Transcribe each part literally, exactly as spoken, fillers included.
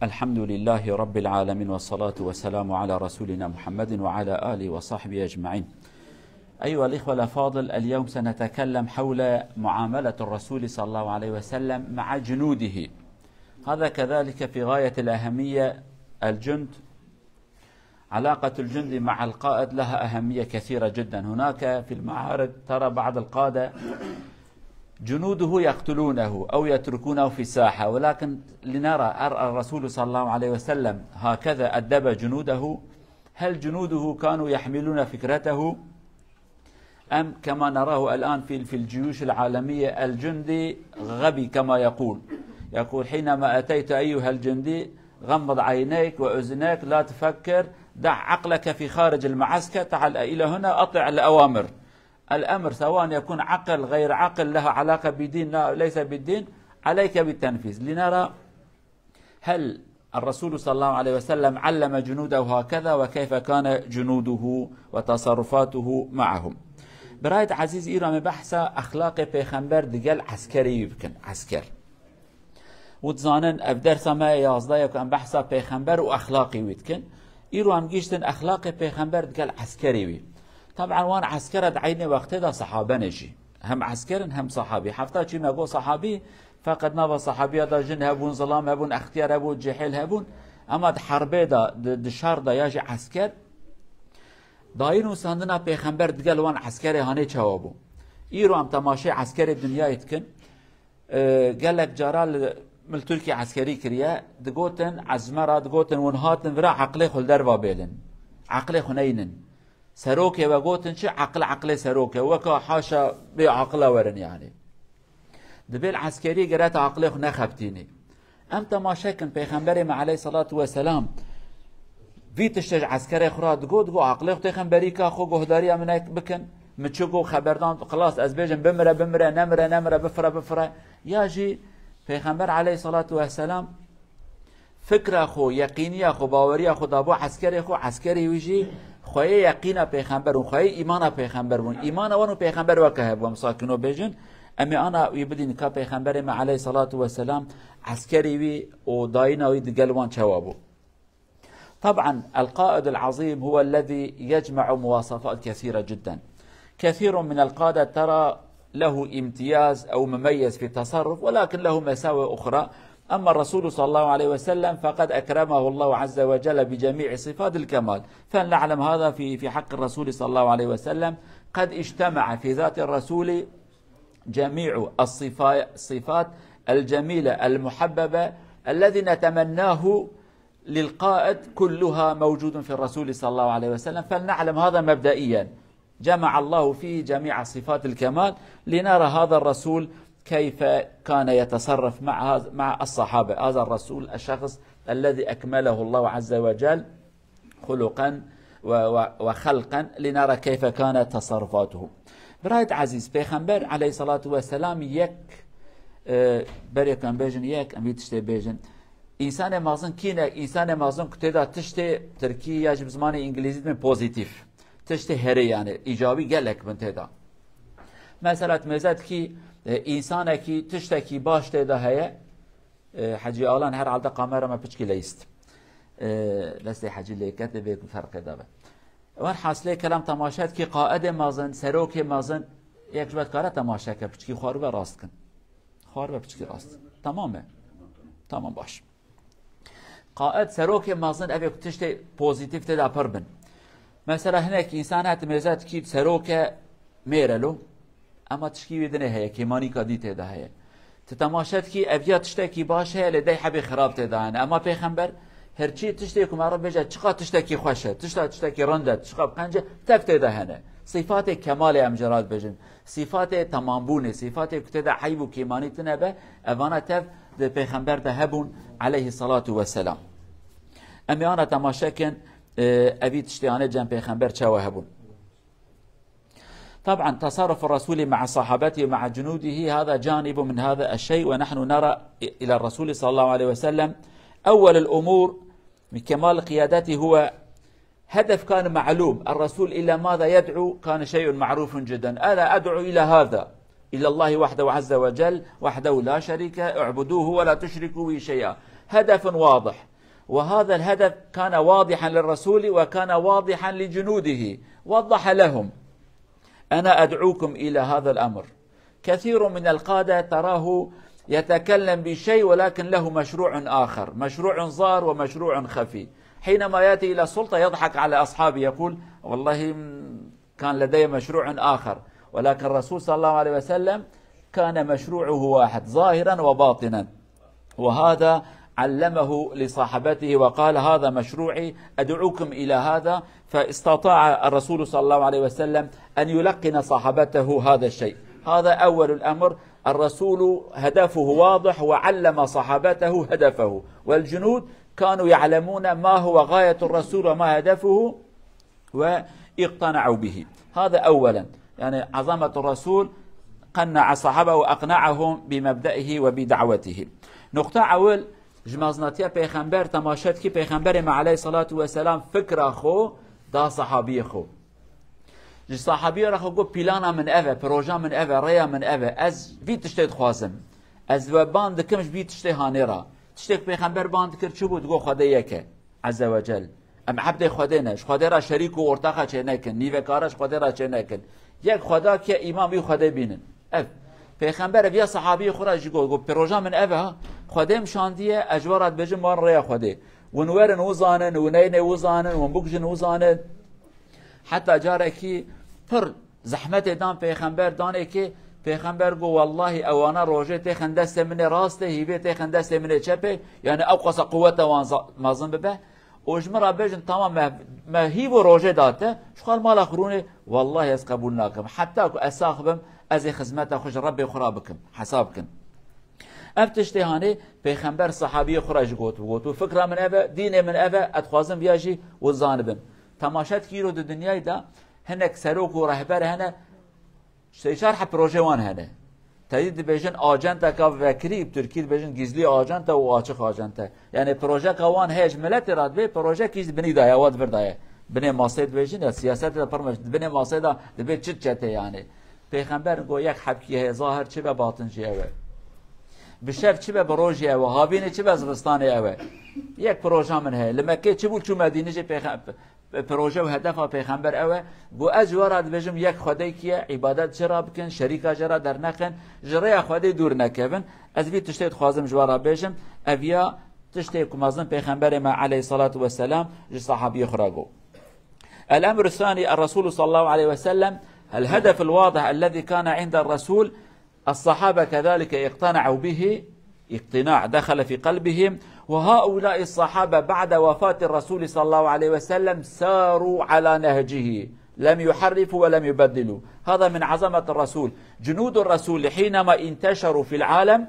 الحمد لله رب العالمين، والصلاة والسلام على رسولنا محمد وعلى آله وصحبه أجمعين. أيها الإخوة الأفاضل، اليوم سنتكلم حول معاملة الرسول صلى الله عليه وسلم مع جنوده. هذا كذلك في غاية الأهمية. الجند، علاقة الجند مع القائد لها أهمية كثيرة جدًا. هناك في المعارك ترى بعض القادة جنوده يقتلونه أو يتركونه في الساحة، ولكن لنرى، أرأى الرسول صلى الله عليه وسلم هكذا أدب جنوده؟ هل جنوده كانوا يحملون فكرته؟ أم كما نراه الآن في، في الجيوش العالمية، الجندي غبي كما يقول، يقول: "حينما أتيت أيها الجندي، غمض عينيك وأذنيك، لا تفكر، دع عقلك في خارج المعسكر، تعال إلى هنا، أطع الأوامر." الأمر سواء يكون عقل غير عقل، له علاقة بدين لا ليس بالدين، عليك بالتنفيذ. لنرى هل الرسول صلى الله عليه وسلم علم جنوده هكذا، وكيف كان جنوده وتصرفاته معهم. برایت عزیز، ئیرا me behsa exlaqê pêxember digel eskerê wî bikin. Esker. Û dizanin ev dersa me yazdeh ye ku em behsa pêxember û exlaqê wî dikin. Îro em gihîştin exlaqê pêxember digel eskerê wî. Taban wan eskera di eynê wextê de sahabe ne jî. Hem esker in hem sahabî. Hefta çî me got sahabî, feqet nava sahabiya de jin hebûn, zilam hebûn, extiyar hebûn, cihêl hebûn. Ema di herbê de, di, di şer de ya jî esker, dayîn û sandina pêxember digel wan eskerê hanê çawa bû? Îro em temaşê eskerê dinyayê dikin. E, gelek cara li, min li Tirkiyê eskerî kiriye, digotin ezmera, digotin hûn hatin vira eqlê xwe li derva bêlin. Eqlê xwe neynin. Serokê we gotin çi? Eqil eqlê serokê. Weka haşa bê aqila werin yani. Dibê li eskerî gere te aqilê xwe nexebitînî. Em temaşe kin, Pêxemberê me aleyhissalatu vesselam vî tiştê ji eskerê xwe re digot, digot, "Aqilê xwe têxin berîka xwe, guhdariya min ek bikin." Min çi got, xeberdan, xilas, ez bêjim, "Bimire, bimire, nemire, nemire, bifire, bifire." Ya jî Pêxember aleyhissalatu vesselam fikra xwe, yeqîniya xwe, baweriya xwe dabû eskerê xwe, eskerê wî jî xweyê yeqîna pêxember bûn, xweyê îmana pêxember bûn. Îmana wan û pêxember weke hebû, em sakîno bêjin. Em ê ana wî bidîn ka pêxemberê me aleyhissalatu vesselam eskerê wî û dayîna wî digel wan çawa bû. طبعا القائد العظيم هو الذي يجمع مواصفات كثيرة جدًا. كثير من القادة ترى له امتياز أو مميز في التصرف، ولكن له مساوئ أخرى. أما الرسول صلى الله عليه وسلم فقد أكرمه الله عز وجل بجميع صفات الكمال، فلنعلم هذا في، في حق الرسول صلى الله عليه وسلم. قد اجتمع في ذات الرسول جميع الصفا-، الصفات الجميلة المحببة الذي نتمناه للقائد كلها موجود في الرسول صلى الله عليه وسلم، فلنعلم هذا مبدئيًا. جمع الله فيه جميع صفات الكمال، لنرى هذا الرسول كيف كان يتصرف مع هذا، مع الصحابة. هذا الرسول الشخص الذي أكمله الله عز وجل خلقا و، و، وخلقا، لنرى كيف كان تصرفاته. برایت عزیز، پێخەمبەر عەلەیهیسەڵات وەسەلام یەک، ئە، بەرێکان بێژن یەک، ئەم هیچ شتێ بێژن. ئینسانێ مازن کینە، ئینسانێ مازن کو تێدا تشتێ ترکی یا ژی بە زمانی ئینگلیزی دمێ پۆزیتیف. تشتێ هەرێ، یانێ ئیجابی گەلێک بن تێدا. مەسەلەت مێزەتکی، ئە، ئینسانێکی تشتێکی باش تێدا هەیە، ئە، حەجی ئالان هەر حالدا قامەرە مە پچکی لە ئیست. ئە، دەستێ حەجی لێکەت دەبێت فەرقێ دەبێت. وەرحاسلێ کەلام تەماشەتکی قائدێ مەزن، سەرۆکێ مەزن، یەک ژبەت کارە تەماشەکە پچکی خوار بە ڕاست کن. خوار بە پچکی ڕاست. تەمامە. تەمام باش. قائد سەرۆکێ مەزن ئەبێ تشتێ پۆزیتیف تێدا پڕ بن. مەسەلە هەنێک ئینسان هات مێزەتکی سەرۆکە مێرەلو. ئەما تشکی وێ دنێ هەیە، کێمانیکا دی تێدا هەیە. Ti temaşe dikî, ev ya tiştekî baş heye, lê dey hebê xirab têda hene. Ema Pêxember, herçî tiştê ku me re bêje, çiqa tiştekî xweş e, tişta tiştekî rind e, çiqa qenc e, tev têde hene. Sîfatê kemalê em jê re dibêjin. Sîfatê temambûnê, sîfatê ku têde eyb û kêmanî tune be, evana tev di Pêxember de hebûn, aleyhissalatu vesselam. Em ê ana temaşe kin, e, evî tiştê anê cem Pêxember çawa hebûn. طبعا تصرف الرسول مع صحابته ومع جنوده هذا جانب من هذا الشيء، ونحن نرى إلى الرسول صلى الله عليه وسلم أول الأمور من كمال قيادته هو هدف كان معلوم، الرسول إلى ماذا يدعو كان شيء معروف جدًا. ألا أدعو إلى هذا، إلى الله وحده عز وجل، وحده لا شريك، اعبدوه ولا تشركوا به شيئا. هدف واضح. وهذا الهدف كان واضحا للرسول وكان واضحا لجنوده، وضح لهم: أنا أدعوكم إلى هذا الأمر. كثير من القادة تراه يتكلم بشيء ولكن له مشروع آخر، مشروع ظاهر ومشروع خفي. حينما يأتي إلى السلطة يضحك على أصحابه، يقول: والله كان لدي مشروع آخر، ولكن الرسول صلى الله عليه وسلم كان مشروعه واحد ظاهرا وباطنا، وهذا علمه لصحابته وقال: هذا مشروعي، أدعوكم إلى هذا. فاستطاع الرسول صلى الله عليه وسلم أن يلقن صحابته هذا الشيء. هذا أول الأمر. الرسول هدفه واضح وعلم صحابته هدفه، والجنود كانوا يعلمون ما هو غاية الرسول وما هدفه، واقتنعوا به. هذا أولا. يعني عظمة الرسول، قنع الصحابة وأقنعهم بمبدئه وبدعوته. نقطة أول، ji mezinatiya pêxember, temaşe dikî pêxemberê me aleyhissalatu vesselam fikra xwe da sahabiyê xwe. Ji sahabiyê re xwe got: "Plana min ev e, proja min ev e, rêya min ev e, ez vî tiştê dixwazim. Ez we ban dikim ji vî tiştê hanê re." Tiştê ku pêxember ban dikir çi bû? Digot: "Xwedê yek e, Ezze ve Cel. Em ebdê Xwedê ne, ji Xwedê re şerîk û ortaxa çê nekin, nîvekara ji Xwedê re çê nekin. Yek Xweda ki îman wî Xwedê bînin." Ev. Pêxember ev ya sahabiyê xwe re jî got, got: "Proja min ev e ha, Xwedê min şandiye, ez ji we re dibêjim wan rêya Xwedê. Win werin wizanin, win neynê wizanin, win bikujin wizanin." Heta carekî pir zehmetê dan pêxember, danê ki pêxember got: "Wellahî ewana rojê têxin destê min ê rastê, hîvê têxin destê min ê çepê, yani ew qasa quweta wan za-, mezin bibe. Û ji min re bêjin, tamam, me, me hîv û rojê date, ji xwe mala xwe rûnê, wellahî ez qebûl nakim. Heta ku ez sax bim, ez ê xizmeta xwe ji Rebbê xwe re bikim, hesab bikin." Ev tiştê hanê pêxember sahabiyê xwe re jî got, got: "Fikra min ev e, dînê min ev e, ez dixwazim viya jî û zanibim." Temaşe dikî îro di dinyayê de hinek serok û rehber hene, sê çar heb proje wan hene. Tedî dibêjin acenteka vekirî, bi tirkî dibêjin gizlî acente û açiq acente. Yani projeka wan heye ji miletê re dibê, projek jî di binî de ye, wa di vir de ye. Binê masê dibêjin ya siyasetê de pir meş-, di binê masê de dibê çi çete yani. Pêxember got: "Yek hebkî heye, zahir çi be, batin jî ew e. Bi şev çi be, bi roj jî ew e, havînê çi be, zivistanê ew e." Yek proja min heye. Li Mekkê çi bû çû Medînê jî pêxe-, proje û hedefa pêxember ew e. Got: "Ez ji we re dibêjim, yek Xwedê kî ye, îbadet ji re bikin, şerîka ji re dernexin, ji rêya Xwedê dûr nekevin. Ez vî tiştê dixwazim ji we re bêjim." Ev ya tiştê ku mezin pêxemberê me aleyhissalatu vesselam ji sahabiyê xwe re got. الأمر الثاني، الرسول صلى الله عليه وسلم، الهدف الواضح الذي كان عند الرسول، الصحابة كذلك اقتنعوا به اقتناع دخل في قلبهم، وهؤلاء الصحابة بعد وفاة الرسول صلى الله عليه وسلم ساروا على نهجه، لم يحرفوا ولم يبدلوا. هذا من عظمة الرسول. جنود الرسول حينما انتشروا في العالم،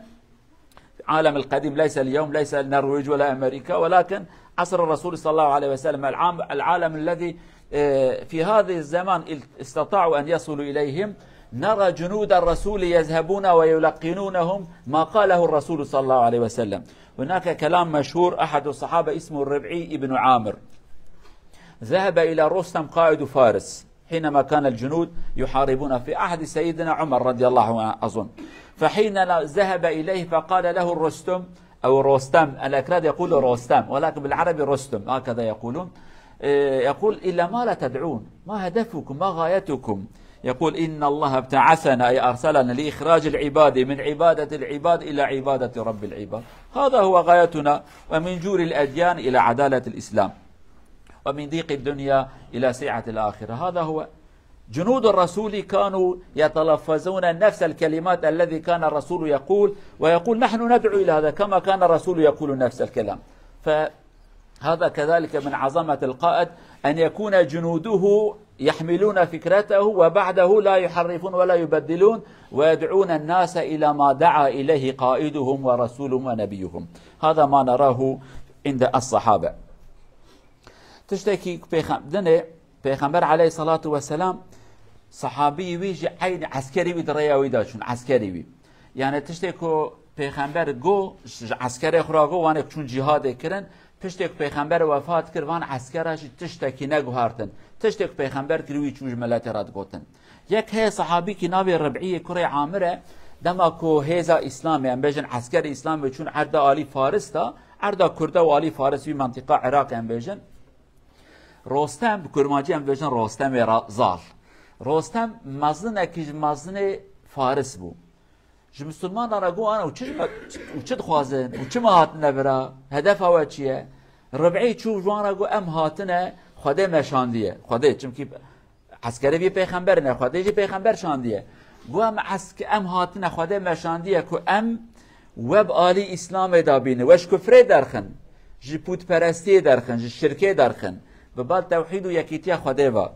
العالم القديم ليس اليوم، ليس النرويج ولا أمريكا، ولكن عصر الرسول صلى الله عليه وسلم، العام-، العالم الذي، آه، في هذا الزمان ال-، استطاعوا أن يصلوا إليهم، نرى جنود الرسول يذهبون ويلقنونهم ما قاله الرسول صلى الله عليه وسلم. هناك كلام مشهور، أحد الصحابة اسمه الربعي بن عامر، ذهب إلى رستم قائد فارس، حينما كان الجنود يحاربون في عهد سيدنا عمر رضي الله عنه أظن، فحين ذهب إليه فقال له الرستم أو روستم، الأكراد يقول روستم ولكن بالعربي رستم هكذا يقولون، إيه، يقول: "إلى ماذا تدعون؟ ما هدفكم؟ ما غايتكم؟" يقول: "إن الله ابتعثنا، أي أرسلنا، لإخراج العباد من عبادة العباد إلى عبادة رب العباد. هذا هو غايتنا، ومن جور الأديان إلى عدالة الإسلام." ومن ضيق الدنيا إلى سعة الآخرة. هذا هو. جنود الرسول كانوا يتلفظون نفس الكلمات الذي كان الرسول يقول، ويقول: "نحن ندعو إلى هذا"، كما كان الرسول يقول نفس الكلام. فهذا كذلك من عظمة القائد، أن يكون جنوده يحملون فكرته وبعده لا يحرفون ولا يبدلون، ويدعون الناس إلى ما دعا إليه قائدهم ورسولهم ونبيهم. هذا ما نراه عند الصحابة. Tiştekî ku pêxem-, dinê Pêxember aleyhissalatu vesselam, sahabiyê wî ji eyn eskerê wî di rêya wî de çûn, eskerê wî. Yani tiştê ku Pêxember got, ji eskerê xwe re got, wanê ku çûn cîhadê kirin, piştê ku Pêxember wefat kir, van eskera jî tiştekî neguhertin. Tiştê ku Pêxember kir wî çû ji miletê re digotin. Yek heye sahabîkî navê Rib'iyê kurê Amir e, dema ku hêza Îslamê, em bêjin eskerê Îslamê çûn erda alî Faris de, Erda Kurda û alî Faris wî mentiqa Iraq em bêjin. Rostem, bi kurmancî em bêjin Rostemê ra-, Zal. Rostem mezinekî ji mezinê Faris bû. Ji misilmanan re got, "Ana, û çi ji me, û çi dixwazin? Û çima hatine vira? Hedefa we çi ye?" Rib'î çû ji wan re got, "Em hatine Xwedê me şandiye." Xwedê, çimkî eskerê vî pêxember ne, Xwedê jî pêxember şandiye. Got, "Em esk-, em hatine Xwedê me şandiye ku em we bi alî Îslamê de bîne, we ji kufrê derxin, ji pûtperestiyê derxin, ji şirkê derxin, bi bal tewhîd û yekîtiya Xwedê ve."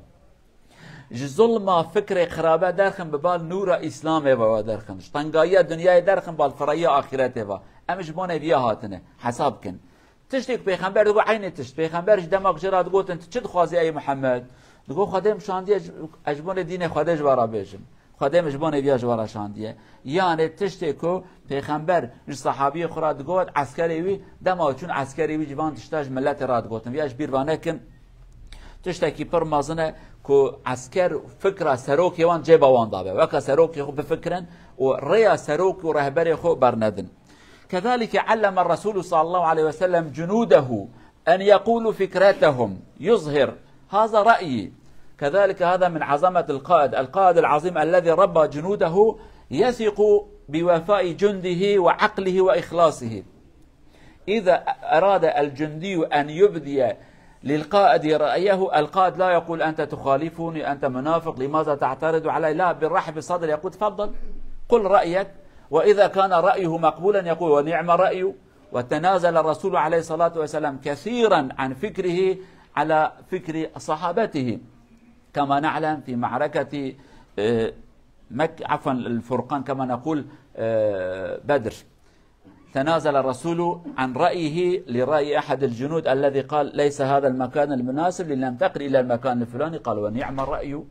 Ji zulma fikrê xirabe derxin, bi bal nûra Îslamê ve we derxin. Ji tengayiya dinyayê derxin, bal fireyiya axîretê ve. Em ji bonê viya hatine. Hesab kin. Tiştê ku pêxember digot eynê tişt. Pêxember ji dema ku jê re digotin, "Tu çi dixwazî ey Muhammed?" Digot, "Xwedê min şandiye, ez ji bonê dînê Xwedê ji we re bêjim." Xwedê min ji bonê viya ji we re şandiye. Yanê tiştê ku pêxember ji sahabiyê xwe re digot, eskerê wî, dema çûn eskerê wî ji van tişta ji miletê re digotin. Viya ji bîr ve nekin. Tiştekî pir mezin e ku esker fikra serokê wan cêba wan dabe. Weke serokê xwe bifikirin û rêya serok û rehberê xwe bernedin. كذلك علم الرسول صلى الله عليه وسلم جنوده أن يقولوا فكرتهم، يظهر: "هذا رأيي". كذلك هذا من عظمة القائد، القائد العظيم الذي ربى جنوده يثق بوفاء جنده وعقله وإخلاصه. إذا أراد الجندي أن يبدي للقائد رأيه، القائد لا يقول: "أنت تخالفني، أنت منافق، لماذا تعترض علي؟" لا، برحب صدر يقول: "تفضل، قل رأيك." وإذا كان رأيه مقبولا يقول: "ونعم الرأي." وتنازل الرسول عليه الصلاة والسلام كثيرا عن فكره على فكر صحابته، كما نعلم في معركة، آه، مك-، عفوا، الفرقان، كما نقول، آه، بدر. تنازل الرسول عن رأيه لرأي أحد الجنود الذي قال: "ليس هذا المكان المناسب، لننتقل إلى المكان الفلاني." قال: "ونعم الرأي."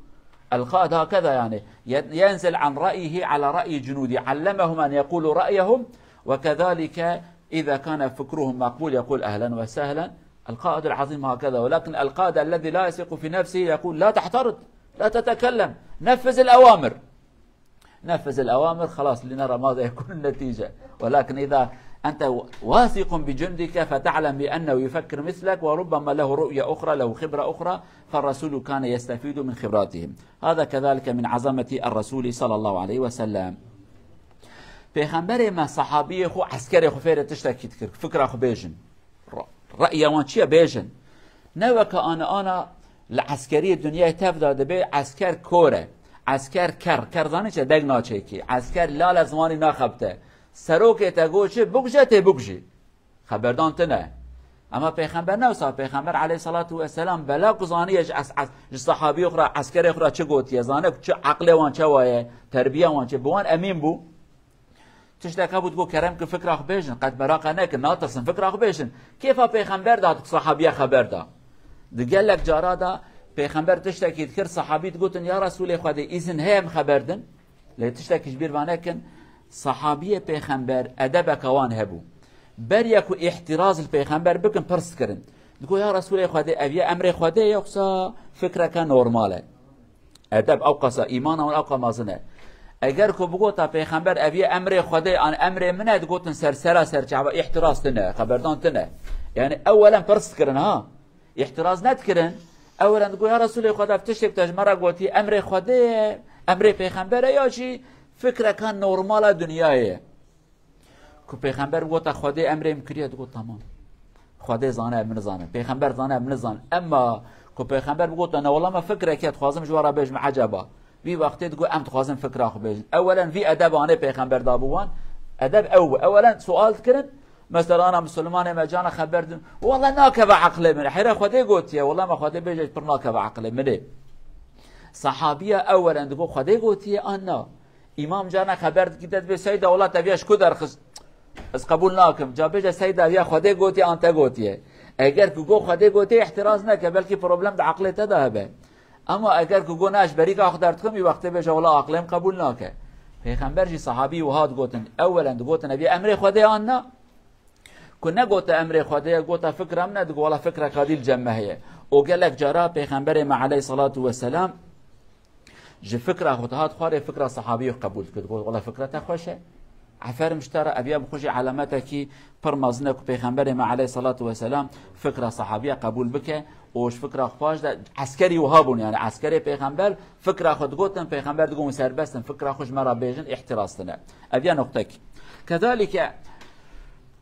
القائد هكذا، يعني، ين-، ينزل عن رأيه على رأي جنوده، علمهم أن يقولوا رأيهم، وكذلك إذا كان فكرهم مقبول يقول: "أهلا وسهلا." القائد العظيم هكذا، ولكن القائد الذي لا يثق في نفسه يقول: "لا تحترض، لا تتكلم، نفذ الأوامر." نفذ الأوامر، خلاص، لنرى ماذا يكون النتيجة. ولكن إذا أنت واثق بجندك فتعلم بأنه يفكر مثلك وربما له رؤية أخرى، له خبرة أخرى، فالرسول كان يستفيد من خبراتهم. هذا كذلك من عظمة الرسول صلى الله عليه وسلم. Pêxemberê me sahabiyê xwe, eskerê xwe fêrê tiştekî dikir, fikra xwe bêjin. Re-, re'ya wan çi ye bêjin. Ne weke ana ana li eskeriyê dinyayê tev de dibe esker kor e. Esker ker, ker zanî çi? Deng naçêkî. Esker lale zimanî naxebite. Serokê te got çi? Bikuje, tê bikujî. Xeberdan tune. Ama pêxember ne wisa, pêxember aleyhissalatu vesselam bela ku zaniye ji es-, es-, ji sahabiyê xwe re, eskerê xwe re çi gotiye, zane ku çi eqlê wan çawa ye, terbiya wan çi, bi wan emîn bû. Tiştek hebû digot, kerem ki fikra xwe bêjin, qet meraqa nekin, natirsin, fikra xwe bêjin. Kêfa pêxember da, sahabiya xeber da. Di gelek cara da pêxember tiştekî dikir, sahabî digotin, ya Resûlê Xwedê, îzin heye em xeber din? Lê tiştekî ji bîr va nekin, sahabiyê pêxember edebeke wan hebû. Beriya ku îhtiraz li pêxember bikin, pirs kirin. Digot, ya Resûlê Xwedê, ev ya emrê Xwedê ye, yoxsa fikreke normal e? Edeb ew qasa, îmana wan ew qa mezin e. Eger ku bigota pêxember, ev yê emrê Xwedê an emrê min e, digotin ser sera ser çava, îhtiraz tine, xeberdan tine. Yani ewelen pirs dikirin ha. Îhtiraz nedikirin. Ewelen digot, ya Resûlê Xwedê, ev tiştek te ji me re gotiye, emrê Xwedê ye, emrê pêxember e ya jî fikreka normal a dinyayê ye. Ku pêxember bigota, Xwedê emrê min kiriye, digot, tamam. Xwedê zane, em nizane. Pêxember zane, em nizane. Emma ku pêxember bigota, ne, wela me fikreke dixwazim ji we re bêjim, eceba. Vî wextê digot, em dixwazin fikra xwe bêjin. Ewelen vî edebanê pêxember dabû wan. Edeb ew bû. Ewelen sual dikirin. Mesela ana misilmanê me cana xeber din. Wela nakeve eqlê min. Heyra Xwedê gotiye. Wela me Xwedê bêje pir nakeve eqlê min ê. Sahabiya ewelen digot, Xwedê gotiye an na? Îmam cana xeber dikî te dibê, Seyda, wela te viya ji ku derxist? Ez qebûl nakim. Ca bêje, Seyda, viya Xwedê gotiye an te gotiye? Eger ku got Xwedê gotiye, îhtiraz neke, belkî problem di eqlê te de hebe. Ama eger ku got na, ji berîka xwe derdixim, wî wextê bêje, wela aqlê min qebûl nake. Pêxember jî sahabî wiha digotin, ewelen digotin, ev yê emrê Xwedê an na? Ku negote emrê Xwedê ye, gota fikra min e, digo, wela fikreka dî li cem me heye. Û gelek cara Pêxemberê me aleyhissalatu vesselam ji fikra xwe dihat xwarê, fikra sahabiyê xwe qebûl dikir. Digot, wela fikra te xweş e. Eferim ji te re, ev ya bi xwe jî alametekî pir mezin e ku Pêxemberê me aleyhissalatu vesselam fikra sahabiya qebûl bike û ji fikra xwe paş de eskerî wiha bûn, yani eskerê Pêxember fikra xwe digotin, Pêxember digot serbest in, fikra xwe ji me re bêjin, îhtiraz tine. Ev ya nuqtek. Kezalike,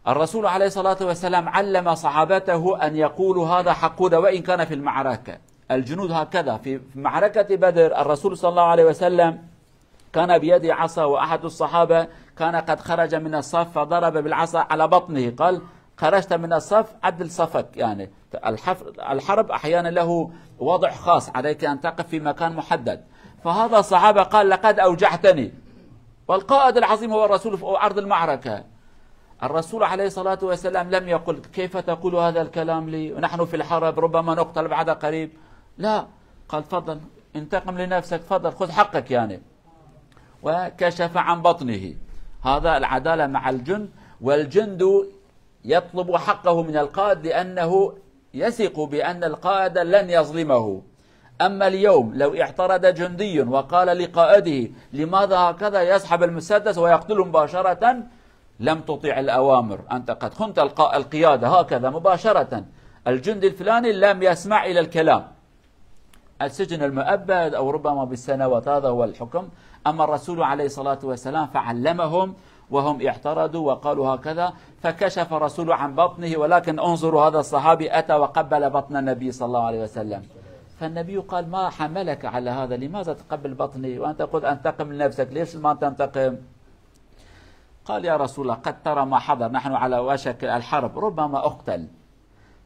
الرسول عليه الصلاة والسلام علم صحابته أن يقولوا هذا حقنا وإن كان في المعركة. الجنود هكذا، في معركة بدر الرسول صلى الله عليه وسلم كان بيده عصا، وأحد الصحابة كان قد خرج من الصف فضرب بالعصا على بطنه، قال: "خرجت من الصف، عدل صفك." يعني الحف-، الحرب أحيانا له وضع خاص، عليك أن تقف في مكان محدد. فهذا الصحابة قال: "لقد أوجعتني." والقائد العظيم هو الرسول في عرض المعركة. الرسول عليه الصلاة والسلام لم يقل: "كيف تقول هذا الكلام لي ونحن في الحرب، ربما نقتل بعد قريب." لا، قال: "تفضل، انتقم لنفسك، تفضل، خذ حقك يعني." وكشف عن بطنه. هذا العدالة مع الجند، والجند يطلب حقه من القائد لأنه يثق بأن القائد لن يظلمه. أما اليوم لو اعترض جندي وقال لقائده: "لماذا هكذا؟" يسحب المسدس ويقتله مباشرة، لم تطيع الأوامر، أنت قد خنت الق-، القيادة هكذا مباشرة. الجندي الفلاني لم يسمع إلى الكلام، السجن المؤبد أو ربما بالسنوات، هذا هو الحكم. أما الرسول عليه الصلاة والسلام فعلمهم وهم اعترضوا وقالوا هكذا، فكشف الرسول عن بطنه، ولكن انظروا هذا الصحابي أتى وقبل بطن النبي صلى الله عليه وسلم. فالنبي قال: "ما حملك على هذا؟ لماذا تقبل بطني وأنت قد أنتقم لنفسك؟ ليش ما تنتقم؟" قال: "يا رسول الله، قد ترى ما حضر، نحن على وشك الحرب، ربما أقتل."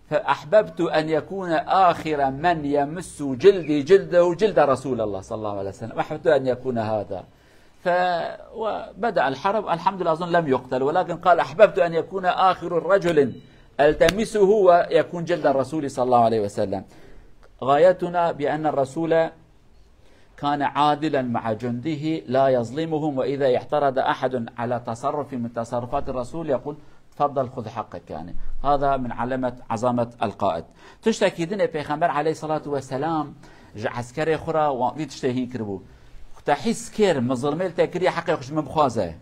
فأحببت أن يكون آخر من يمس جلدي جلده جلد رسول الله صلى الله عليه وسلم، أحببت أن يكون هذا. ف-، وبدأ الحرب، الحمد لله أظن لم يقتل، ولكن قال: "أحببت أن يكون آخر رجل ألتمسه ويكون جلد الرسول صلى الله عليه وسلم." غايتنا بأن الرسول كان عادلا مع جنده لا يظلمهم، وإذا اعترض أحد على تصرف من تصرفات الرسول يقول: "تفضل خذ حقك"، يعني هذا من علامة عظمة القائد. Tiştekî din ê Pêxember aleyhissalatu vesselam ji eskerê xwe re wa-, vî tiştê hîn kiribû. Te hîs kir, min zilmê li te kiriye, heqê xwe ji min bixwaze.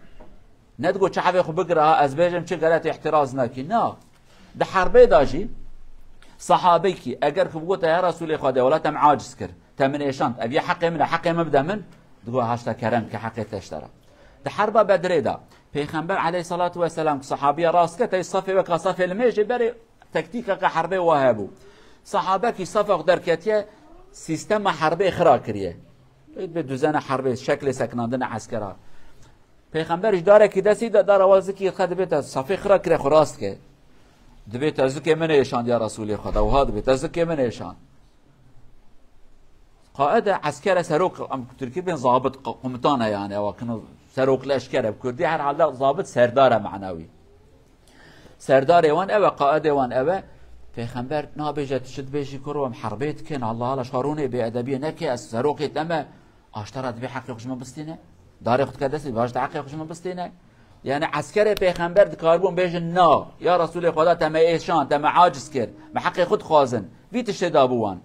Nedigot çavê xwe bigire ha ez bêjim çi, gere tu îhtiraz nakî. Na. Di herbê de jî sahabekî eger ku bigote: "Ya Resûlê Xwedê, wela te min aciz kir, te min êşand, ev yê heqê min e, heqê min bide min", digot: "Haşta kerem ke, heqê te ji te re." Di herba Bedrê de Pêxember aleyhissalatu vesselam ku sahabiya rast ket, tey safê weka safê limêjê berê tektîkeke herbê wa hebû. Sahabekî safa xwe derketiye, sîstema herbê xira kiriye. Bê duzena herbê, şeklê sekinandina eskera. Pêxember ji darekî destî de dara wa zikî xe dibête safê xira kire xwe rast ke. Dibête zikê min êşand ya Resûlê Xweda, wiha dibête zikê min êşand. Qaide eskere serok, em Tirkî bên zabit, q-, komutan e yani, ewa kino serok leşker e. Bi Kurdî her halde zabit serdar e manawî. Serdarê wan ew e, qaedê wan ew e. Pêxember nabêje tu çi dibêjî kuro, em herbê dikin, Allah Allah, ji xwe rûnê bêedebiyê neke, ez serokê te me, aştera dibê heqê xwe ji min bistîne. Darê xwe dike destê, baş de heqê xwe ji min bistîne. Yani eskerê Pêxember dikaribûn bêjin: "Na, ya Resûlê Xweda, te me êşan, te me aciz kir, me heqê xwe dixwazin." Vî tiştê dabû wan.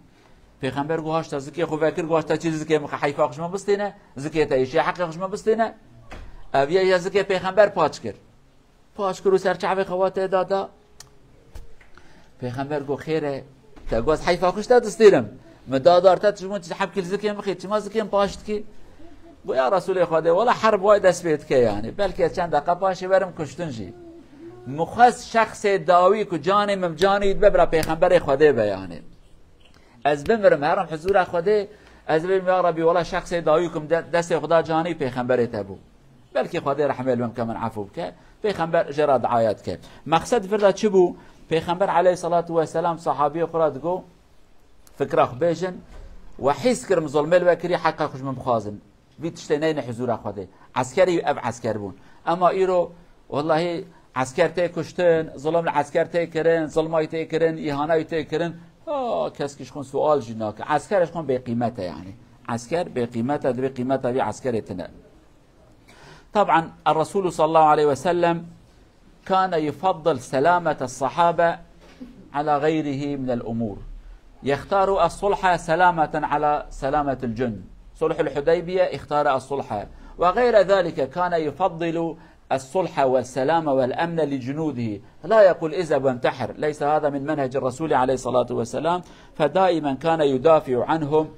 Pêxember got: "Haşta zikê xwe vekir, got: 'Haşta çi zikê min, heyfa xwe ji min bistîne, zikê te êşiya heqê xwe ji min bistîne." Ev ye ya zikê Pêxember paç kir. Paş kir û ser çavê xwe wa tê da da. Pêxember got: "Xêr e, te got heyfa xwe ji te distînim. Min da dar te, tu ji min çi hebkî li zikê min xî, çima zikê min paş dikî?" Got: "Ya Resûlê Xwedê, wela herb way dest pê dike yani. Belkî ez çend deqa paşê werim kuştin jî. Min xwest şexsê dawî ku canê min canî dibe bira Pêxemberê Xwedê be yani." Ez bimirim, herim huzûra Xwedê, ez bêjim: "Ya Rebî, wela şexsê dawî ku min de-, destê xwe da canî pêxemberê te bû." Belkî Xwedê rehmê li min ke, min efû bike. Pêxember jê re diaya dike. Mexsed vir de çi bû? Pêxember aleyhissalatu vesselam sahabiyê xwe re digo, fikra xwe bêjin, we hîs kirim zilmê li we kiriye, heqa xwe ji min bixwazin. Vî tiştê neyne huzûra Xwedê. Eskerî ev esker bûn. Ema îro, wellahî, esker tê kuştin, zilm li esker tê kirin, zilmay tê kirin, îhanay tê kirin. Ha, kes kî ji xwe sual jî nake. Esker ji xwe bêqîmet e yani. Esker bêqîmet e, divê qîmeta vî eskerê tine. طبعا الرسول صلى الله عليه وسلم كان يفضل سلامة الصحابة على غيره من الأمور. يختار الصلح سلامة على سلامة الجند. صلح الحديبية اختار الصلح. وغير ذلك كان يفضل الصلح والسلام والأمن لجنوده، لا يقول: "اذهب وانتحر"، ليس هذا من منهج الرسول عليه الصلاة والسلام، فدائما كان يدافع عنهم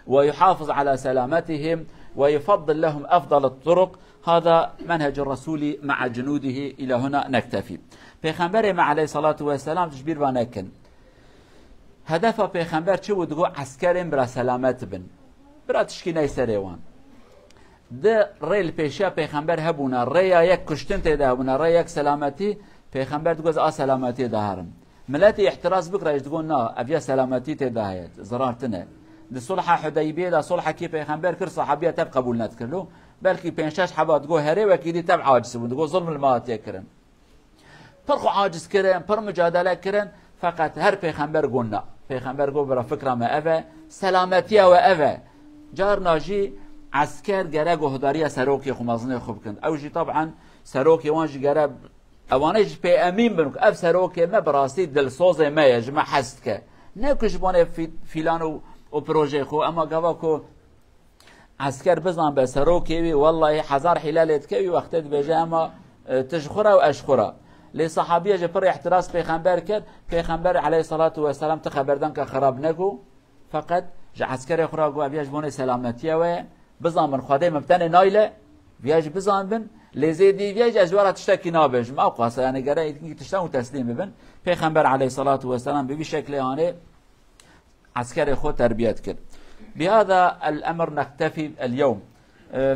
ويحافظ على سلامتهم ويفضل لهم أفضل الطرق. هذا منهج الرسول مع جنوده. إلى هنا نكتفي. Pêxemberê me aleyhissalatu vesselam, tu ji bîr ve nekin. Hedefa pêxember çi bû? Digot eskerên bira selamet bin. Bira tişkî ney serê wan. Di rê li pêşiya pêxember hebûna, rêya yek kuştin tê de hebûna, rê yek selametî, pêxember digot ez a selametiyê de herim. Miletî îhtiraz bikira, ji digot na, ev ya selametî tê de heye, zirar tine. Di sulha Hudeybiyê de sulhekî pêxember kir, sahabiya tev qebûl nedikir lo. Belkî pênc şeş heba digot herê, wekî dî tev aciz bûn, digot zulm li me hatiye kirin. Pir xwe aciz kirin, pir mücadele kirin. Feqet her pêxember got na. Pêxember got bira fikra me ev e, selametiya we ev e. Carna jî esker gere guhdariya serokê xwe, mezinê xwe bikin. Ew jî taban serokê wan jî gere ewanê jî pê emîn bin ku ev serokê me bi rastî dilsozê me ye, ji me hez dike. Ne ku ji bonê fî-, fîlan û, û projeyê xwe, ema gava ku esker bizanbe serokê wî, wellahî hezar hîle lê dike, wî wextê dibêje, ema, e, tu ji xwe re û ez ji xwe re. Lê sahabiye jî pir îhtiras pêxember kir, pêxember aleyhissalatu vesselam ti xeberdanka xerab negot, feqet ji eskerê xwe re got, ev ya ji bonê selametiye we ye, bizanbin Xwedê min bi tenê nayle, viya jî bizanbin, lê zêdî viya jî ez we re tiştekî nabêjim. Ew qasa, yani, gere tiştan û teslîm bibin. Pêxember aleyhissalatu vesselam bi vî şeklê hanê eskerê xwe terbiyet kir. بهذا الأمر نكتفي اليوم.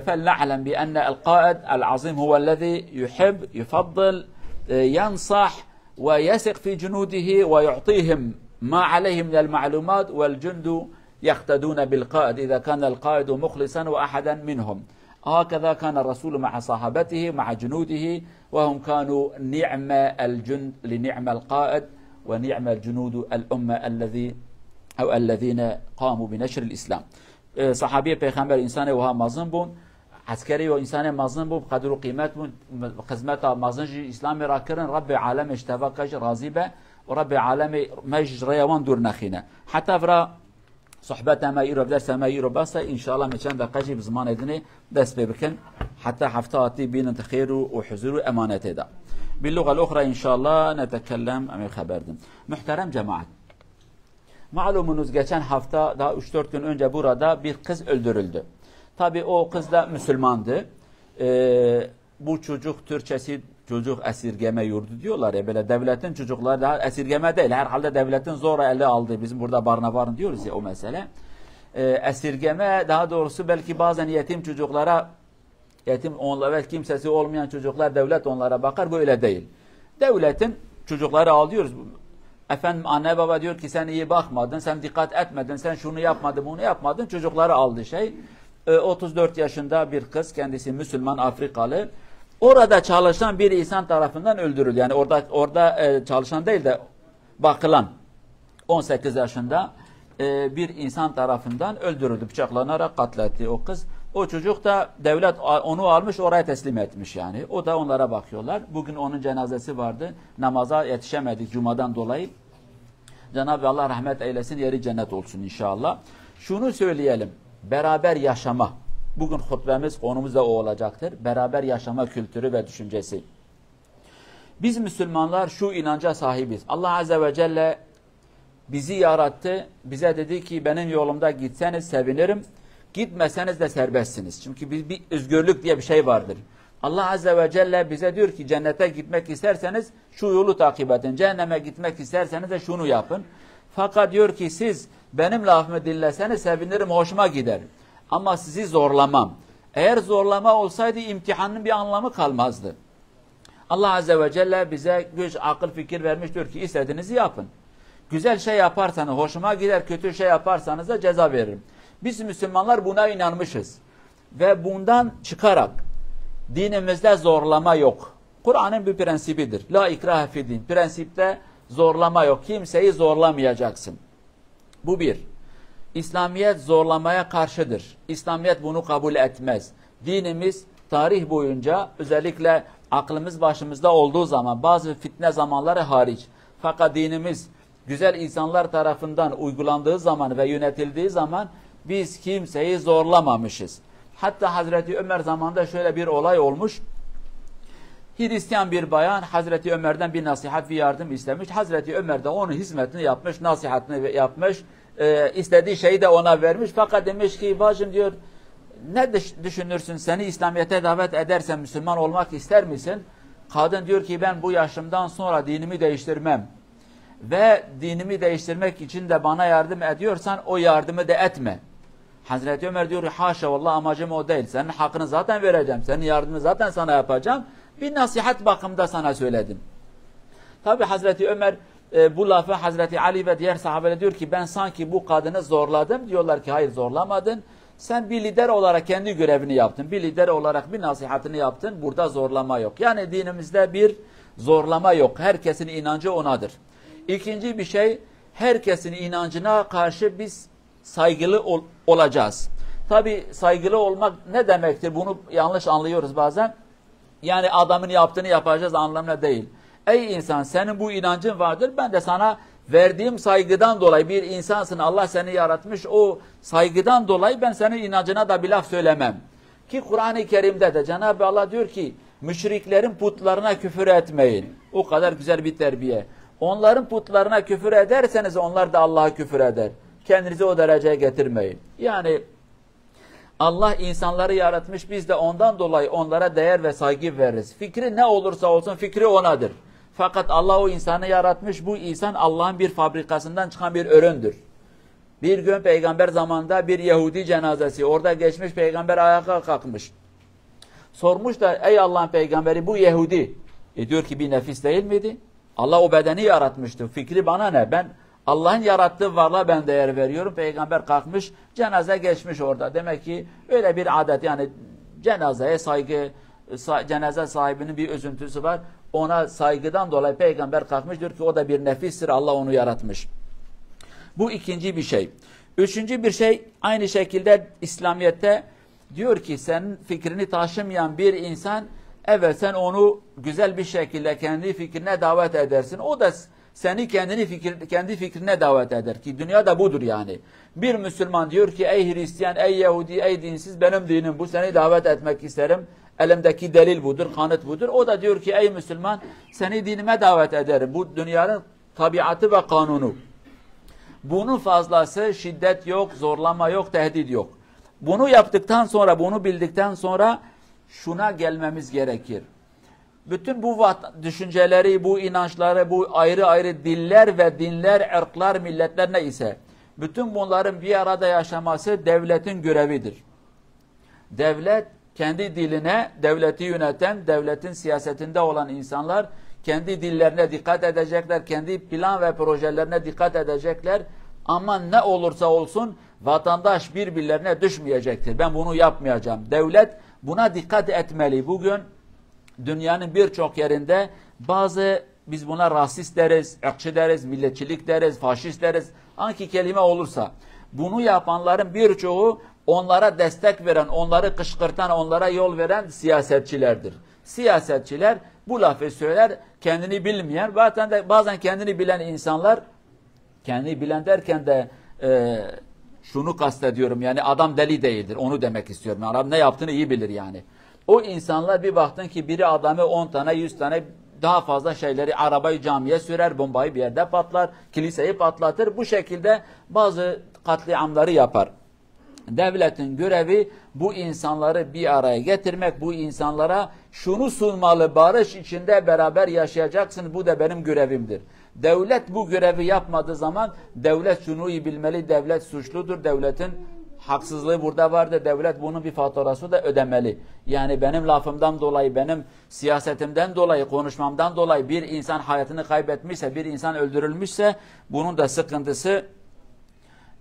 فلنعلم بأن القائد العظيم هو الذي يحب، يفضل، ينصح، ويثق في جنوده ويعطيهم ما عليه من المعلومات، والجند يقتدون بالقائد إذا كان القائد مخلصا وأحدا منهم. هكذا كان الرسول مع صحابته، مع جنوده، وهم كانوا نعم الجند لنعم القائد ونعم الجنود الأمة الذي، أو الذين قاموا بنشر الإسلام. E, sahabiyê Pêxember însanê wiha mezin bûn, eskerê û însanê mezin bûn, bi qedir û qîmet bûn, xizmeta mezin jî Îslamê re kirin. Rebbê alemê ji tevaka jî razî be û Rebbê alemê me jî ji rêya wan dûr nexîne. Heta vira sohbeta me îro, dersa me îro bes e, înşallah me çend deqe jî bi zimanê dinê dest pê bikin. Heta hefta hatî bînin di xêr û, û huzur û emanetê de. Bil lugal uxra înşallah netekellem, em ê xeber din. Muhterem cemaat, malumunuz geçen hafta, daha üç dört gün önce burada bir kız öldürüldü. Tabi o kız da Müslümandı. Ee, bu çocuk Türkçesi çocuk esirgeme yurdu diyorlar ya, böyle devletin çocukları, daha esirgeme değil, herhalde devletin zorla ele aldığı, bizim burada barnavarın diyoruz ya o mesele. Ee, esirgeme, daha doğrusu belki bazen yetim çocuklara, yetim, onlara, kimsesi olmayan çocuklar devlet onlara bakar, bu öyle değil. Devletin çocukları alıyoruz. Efendim, anne baba diyor ki sen iyi bakmadın, sen dikkat etmedin, sen şunu yapmadın, bunu yapmadın, çocukları aldı şey. E, otuz dört yaşında bir kız, kendisi Müslüman, Afrikalı. Orada çalışan bir insan tarafından öldürüldü. Yani orada, orada, e, çalışan değil de bakılan on sekiz yaşında, e, bir insan tarafından öldürüldü, bıçaklanarak katletti o kız. O çocuk da devlet a-, onu almış, oraya teslim etmiş yani. O da onlara bakıyorlar. Bugün onun cenazesi vardı. Namaza yetişemedik cumadan dolayı. Cenab-ı Allah rahmet eylesin, yeri cennet olsun inşallah. Şunu söyleyelim, beraber yaşama. Bugün hutbemiz, konumuz da o olacaktır. Beraber yaşama kültürü ve düşüncesi. Biz Müslümanlar şu inanca sahibiz. Allah Azze ve Celle bizi yarattı, bize dedi ki benim yolumda gitseniz sevinirim, gitmeseniz de serbestsiniz. Çünkü bir, bir özgürlük diye bir şey vardır. Allah Azze ve Celle bize diyor ki cennete gitmek isterseniz şu yolu takip edin. Cehenneme gitmek isterseniz de şunu yapın. Fakat diyor ki siz benim lafımı dinleseniz sevinirim, hoşuma gider. Ama sizi zorlamam. Eğer zorlama olsaydı imtihanın bir anlamı kalmazdı. Allah Azze ve Celle bize güç, akıl, fikir vermiş, diyor ki istediğinizi yapın. Güzel şey yaparsanız hoşuma gider, kötü şey yaparsanız da ceza veririm. Biz Müslümanlar buna inanmışız. Ve bundan çıkarak dinimizde zorlama yok. Kur'an'ın bir prensibidir. La ikrahe fid din. Prensipte zorlama yok. Kimseyi zorlamayacaksın. Bu bir. İslamiyet zorlamaya karşıdır. İslamiyet bunu kabul etmez. Dinimiz tarih boyunca, özellikle aklımız başımızda olduğu zaman, bazı fitne zamanları hariç, fakat dinimiz güzel insanlar tarafından uygulandığı zaman ve yönetildiği zaman biz kimseyi zorlamamışız. Hatta Hazreti Ömer zamanında şöyle bir olay olmuş. Hristiyan bir bayan Hazreti Ömer'den bir nasihat, bir yardım istemiş. Hazreti Ömer de onun hizmetini yapmış, nasihatini ve-, yapmış. E, istediği şeyi de ona vermiş. Fakat demiş ki, "Bacım," diyor, "ne düş- düşünürsün? Seni İslamiyet'e davet edersem Müslüman olmak ister misin?" Kadın diyor ki, "Ben bu yaşımdan sonra dinimi değiştirmem. Ve dinimi değiştirmek için de bana yardım ediyorsan o yardımı da etme." Hazreti Ömer diyor ki, "Haşa, vallahi amacım o değil. Senin hakkını zaten vereceğim. Senin yardımını zaten sana yapacağım. Bir nasihat bakımında sana söyledim." Tabi Hazreti Ömer, e, bu lafı Hazreti Ali ve diğer sahabeler diyor ki, "Ben sanki bu kadını zorladım." Diyorlar ki, "Hayır, zorlamadın. Sen bir lider olarak kendi görevini yaptın. Bir lider olarak bir nasihatini yaptın. Burada zorlama yok." Yani dinimizde bir zorlama yok. Herkesin inancı onadır. İkinci bir şey, herkesin inancına karşı biz saygılı ol- olacağız. Tabi saygılı olmak ne demektir? Bunu yanlış anlıyoruz bazen. Yani adamın yaptığını yapacağız anlamına değil. Ey insan, senin bu inancın vardır. Ben de sana verdiğim saygıdan dolayı, bir insansın, Allah seni yaratmış, o saygıdan dolayı ben senin inancına da bir laf söylemem. Ki Kur'an-ı Kerim'de de Cenab-ı Allah diyor ki, "Müşriklerin putlarına küfür etmeyin." O kadar güzel bir terbiye. "Onların putlarına küfür ederseniz onlar da Allah'a küfür eder. Kendinizi o dereceye getirmeyin." Yani Allah insanları yaratmış, biz de ondan dolayı onlara değer ve saygı veririz. Fikri ne olursa olsun, fikri onadır. Fakat Allah o insanı yaratmış, bu insan Allah'ın bir fabrikasından çıkan bir üründür. Bir gün peygamber zamanında bir Yahudi cenazesi, orada geçmiş, peygamber ayağa kalkmış. Sormuş da, "Ey Allah'ın peygamberi, bu Yahudi." E, diyor ki, "Bir nefis değil miydi? Allah o bedeni yaratmıştı. Fikri bana ne? Ben Allah'ın yarattığı varlığa ben değer veriyorum." Peygamber kalkmış, cenaze geçmiş orada. Demek ki öyle bir adet, yani cenazeye saygı, sa- cenaze sahibinin bir üzüntüsü var. Ona saygıdan dolayı peygamber kalkmış, diyor ki, "O da bir nefistir, Allah onu yaratmış." Bu ikinci bir şey. Üçüncü bir şey, aynı şekilde İslamiyet'te diyor ki, senin fikrini taşımayan bir insan, evet, sen onu güzel bir şekilde kendi fikrine davet edersin. O da s- seni kendini fikir, kendi fikrine davet eder ki dünya da budur yani. Bir Müslüman diyor ki, "Ey Hristiyan, ey Yahudi, ey dinsiz, benim dinim bu, seni davet etmek isterim. Elimdeki delil budur, kanıt budur." O da diyor ki, "Ey Müslüman, seni dinime davet ederim." Bu dünyanın tabiatı ve kanunu. Bunun fazlası şiddet yok, zorlama yok, tehdit yok. Bunu yaptıktan sonra, bunu bildikten sonra şuna gelmemiz gerekir. Bütün bu vat- düşünceleri, bu inançları, bu ayrı ayrı diller ve dinler, ırklar, milletler ne ise, bütün bunların bir arada yaşaması devletin görevidir. Devlet kendi diline, devleti yöneten, devletin siyasetinde olan insanlar kendi dillerine dikkat edecekler, kendi plan ve projelerine dikkat edecekler. Ama ne olursa olsun vatandaş birbirlerine düşmeyecektir. "Ben bunu yapmayacağım." Devlet buna dikkat etmeli. Bugün dünyanın birçok yerinde bazı, biz buna rasist deriz, ırkçı deriz, milliyetçilik deriz, faşist deriz. Hangi kelime olursa, bunu yapanların birçoğu onlara destek veren, onları kışkırtan, onlara yol veren siyasetçilerdir. Siyasetçiler bu lafı söyler, kendini bilmeyen, bazen de, bazen kendini bilen insanlar, kendini bilen derken de, e, şunu kastediyorum, yani adam deli değildir, onu demek istiyorum. Yani adam ne yaptığını iyi bilir yani. O insanlar, bir baktın ki biri adamı on tane, yüz tane, daha fazla şeyleri, arabayı camiye sürer, bombayı bir yerde patlar, kiliseyi patlatır. Bu şekilde bazı katliamları yapar. Devletin görevi bu insanları bir araya getirmek, bu insanlara şunu sunmalı: barış içinde beraber yaşayacaksınız, bu da benim görevimdir. Devlet bu görevi yapmadığı zaman devlet şunu iyi bilmeli: devlet suçludur, devletin haksızlığı burada vardır, devlet bunun bir faturası da ödemeli. Yani benim lafımdan dolayı, benim siyasetimden dolayı, konuşmamdan dolayı bir insan hayatını kaybetmişse, bir insan öldürülmüşse, bunun da sıkıntısı,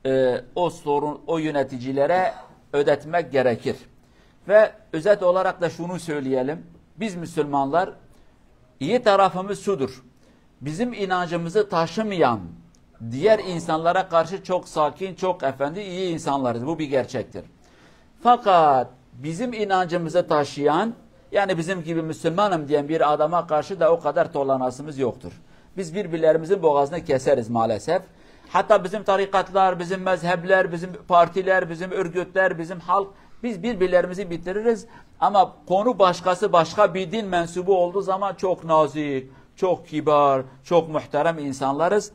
e, o sorun, o yöneticilere ödetmek gerekir. Ve özet olarak da şunu söyleyelim: biz Müslümanlar, iyi tarafımız şudur: bizim inancımızı taşımayan diğer insanlara karşı çok sakin, çok efendi, iyi insanlarız. Bu bir gerçektir. Fakat bizim inancımızı taşıyan, yani bizim gibi Müslümanım diyen bir adama karşı da o kadar toleransımız yoktur. Biz birbirlerimizin boğazını keseriz maalesef. Hatta bizim tarikatlar, bizim mezhepler, bizim partiler, bizim örgütler, bizim halk Biz birbirlerimizi bitiririz ama konu başkası, başka bir din mensubu olduğu zaman çok nazik, çok kibar, çok muhterem insanlarız.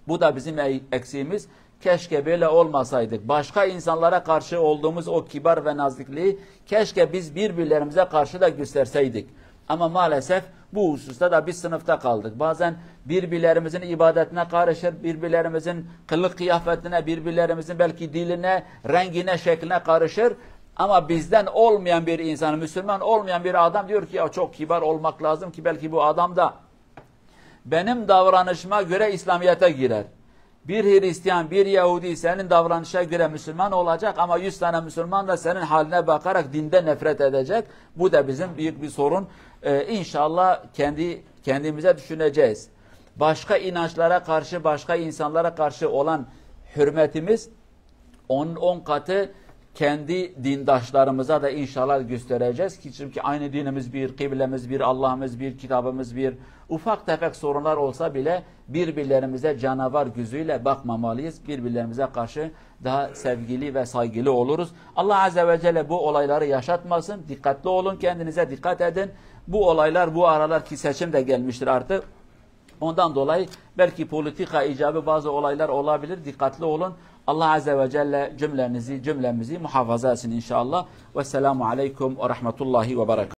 Bu da bizim e- eksiğimiz. Keşke böyle olmasaydık. Başka insanlara karşı olduğumuz o kibar ve nazikliği keşke biz birbirlerimize karşı da gösterseydik. Ama maalesef bu hususta da biz sınıfta kaldık. Bazen birbirlerimizin ibadetine karışır, birbirlerimizin kılık kıyafetine, birbirlerimizin belki diline, rengine, şekline karışır. Ama bizden olmayan bir insan, Müslüman olmayan bir adam diyor ki ya çok kibar olmak lazım ki belki bu adam da benim davranışıma göre İslamiyet'e girer. Bir Hristiyan, bir Yahudi senin davranışa göre Müslüman olacak ama yüz tane Müslüman da senin haline bakarak dinde nefret edecek. Bu da bizim büyük bir sorun. Ee, inşallah kendi kendimize düşüneceğiz. Başka inançlara karşı, başka insanlara karşı olan hürmetimiz on, on katı kendi dindaşlarımıza da inşallah göstereceğiz ki çünkü aynı dinimiz bir, kıblemiz bir, Allah'ımız bir, kitabımız bir. Ufak tefek sorunlar olsa bile birbirlerimize canavar gözüyle bakmamalıyız. Birbirlerimize karşı daha sevgili ve saygılı oluruz. Allah Azze ve Celle bu olayları yaşatmasın. Dikkatli olun, kendinize dikkat edin. Bu olaylar bu aralar ki seçim de gelmiştir artık. Ondan dolayı belki politika icabı bazı olaylar olabilir. Dikkatli olun. Allah Azze ve Celle cümlenizi, cümlemizi muhafaza etsin inşallah. Vesselamu Aleyküm ve Rahmetullahi ve Berekatuhu.